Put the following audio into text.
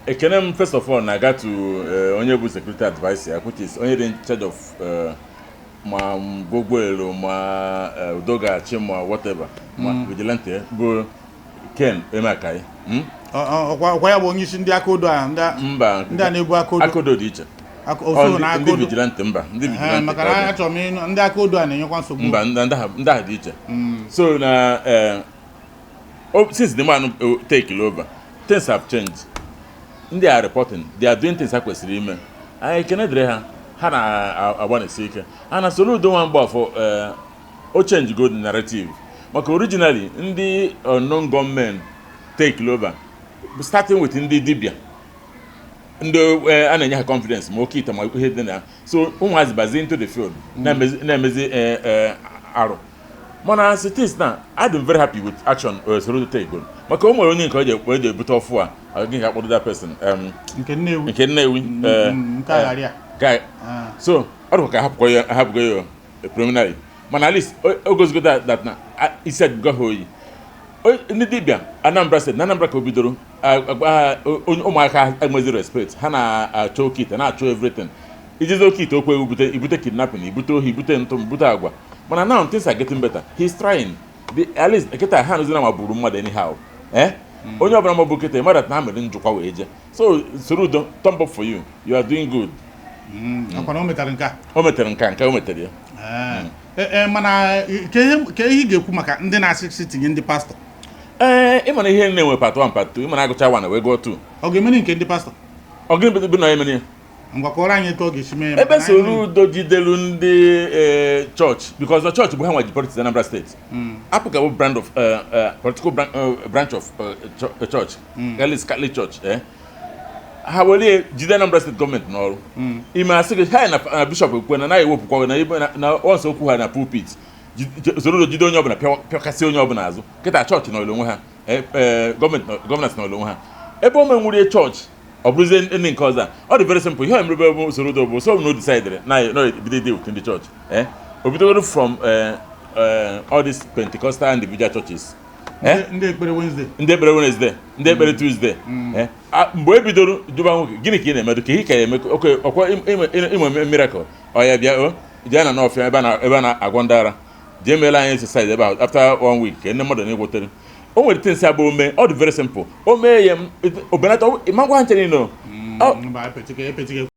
Ekene m first of all na-aga to onye bụ security adviser ya, which is onye dị in charge of ma Gwogwelu, ma Udogachi, ma whatever, ma vigilante, bụ Ken Emeakayi. Ọkwa ya bụ onye isi ndị aka odo a, ndị Mba. Ndị a na-ebu aka odo. Aka odo dị iche. Oso Ọ na ndị aka ndị odo. Vigilante, mba, ndị Ee, vigilante maka ka ọ na dị. Achọrọ m ịnụ, ndị aka odo a na-enyekwa nsogbu. Mba, ndị ahụ dị iche. So na since the man take over, things have changed. Ndị are reporting, they are doing things ha kwesịrị ime. Anyị ekene dịrị ha, ha na-agbanịsi ike. Ha na Soludo nwa mgbafọ, o change go the narrative, maka originally ndị unknown gunmen take over, starting with ndị dibịa, ndị a na-enye ha confidence, ma oke ite ma ihe dị na ya. So ụmụazị bazie into the field na-emezi arụ. Mana as it is now, I'm very happy with action Soludo take go, maka o nwere onye nke o ji ebute ọfụ a, gị ga-akpọdo that person Nke Nnewi. Nke Nnewi. Nke agharị a. So ọ dịkwa ka ahapụkwa ya, ahapụgo ya preliminary, mana at least o gozigo that na isi ajụgo ha oyi. Ndị dibịa Anambra Steeti, na Anambra ka o bidoro agwa ha, ụmụaka enwezi respect, ha na-achọ oke ite, na-achọ everything. Ijizi oke ite okwe ibute, ibute kidnapping, ibute ohi, ibute ntụ, ibute agwa. Mana now things are getting better. He's trying. At least kịta ha nụzi na ma buru mmadụ anyhow, eh, onye ọbụla ma bụ kịta mmadụ na ha mere njụkwa wee je. So Soludo, thumb up for you, you are doing good. Ọkwa na o metara nke a. O metere nke a, nke o metere ya. Ee, mana ke ihe ị ga-ekwu maka ndị na-asị sị tinye ndị pastọ? Ee, ịma na ihe na-enwe part 1, part 2, ịma na agụcha 1 wee gụọ 2. Ọ ga-emeri nke ndị pastọ? Ọ gịnị bụ na ya mere ya? Ngwa, kọrọ anyị etu ọ ga-esi mee ya, Ebe maka na anyị Soludo jidelu ndị chọọchị, because the church bụ ha nwa ji politics Anambra Steeti. APGA bụ brand of political branch of church, Catholic Church. Ha were jide Anambra Steeti gọọmenti n'ọrụ. Ime asị gị ha na bishọp ekwe na naghị ewepụkwa na ebe na once okwu ha na pulpit. Soludo jide onye ọbụla, pịakasị onye ọbụla azụ. Kịta chọọchị nọrọ onwe ha, gọọmenti gọọmenti nọrọ onwe ha. Ebe o menwurie chọọchị, ọ bụrụzie ndị nke ọzọ a, ọ dị very simple. Ihe emerebe bụ Soludo bụ so na o decided na ebido ide with ndị chọọchị, o bidogoro from all these Pentecostal individual churches. Ndị ekpere Wednesday. Ndị ekpere Wednesday, ndị ekpere Tuesday. Mgbe e bidoro jụba nwoke, gịnị ka ị na-emedu, ka ihe ka ya eme oke ọkwa ime miracle, ọ ya bịa o jee na n'ọfịa ebe a na-agwọ ndị ara, jee meela anyị exercise ebe ahụ. After one week, ka ndị mmadụ na-egwotere o nwere things abụ ome. Ọ dị very simple, o mee ya, o benata ịma ngwa ha nche niile o. Mba, epetike epetike.